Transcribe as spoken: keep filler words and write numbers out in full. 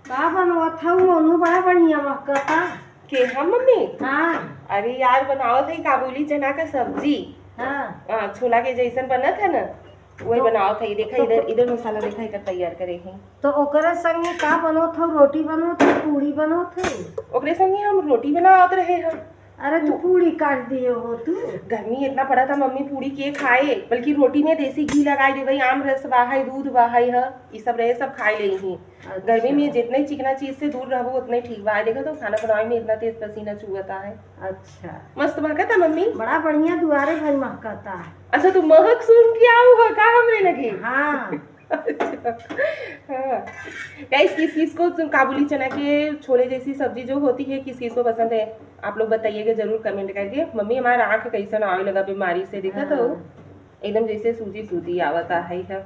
का बनवत हऊ मोनू? बड़ा बढ़िया महकता। के हम मम्मी? हाँ। अरे यार, बनावत है काबुली चना का सब्जी। हाँ। आ, छोला के जैसन बनत है ना, वही तो बनावत है। देखा तो इधर, इधर मसाला देखा इधर तैयार करे हैं। तो ओकरे संगे का बनवत हऊ? रोटी बनवत हऊ, पूड़ी बनवत हऊ? ओकरे संगे हम रोटी बनावत रहे हैं। अरे तू पूड़ी काट दिए हो तू। गर्मी इतना पड़ा था मम्मी, पूड़ी के खाए, बल्कि रोटी में देसी घी लगाई दे भाई, आम रस बहाई, दूध बहाई है, ये सब रहे, सब खाई ले ही। गर्मी में जितने चिकना चीज से दूर रहबो उतने ठीक बा। देखो तो खाना बनावे में इतना तेज पसीना चुअता है। अच्छा। मस्त महकता मम्मी। बड़ा बढ़िया दुआरे भर महकता है। अच्छा, तू महक सुन के आऊ हो का हमरे लगे? हाँ। हाँ। गाइस, किस किस को तुम काबुली चना के छोले जैसी सब्जी जो होती है, किस किस को पसंद है, आप लोग बताइएगा जरूर कमेंट करके। मम्मी हमारा आँख कैसन आवे लगा बीमारी से, देखा तो हाँ। एकदम जैसे सूजी सूजी आवता है, है।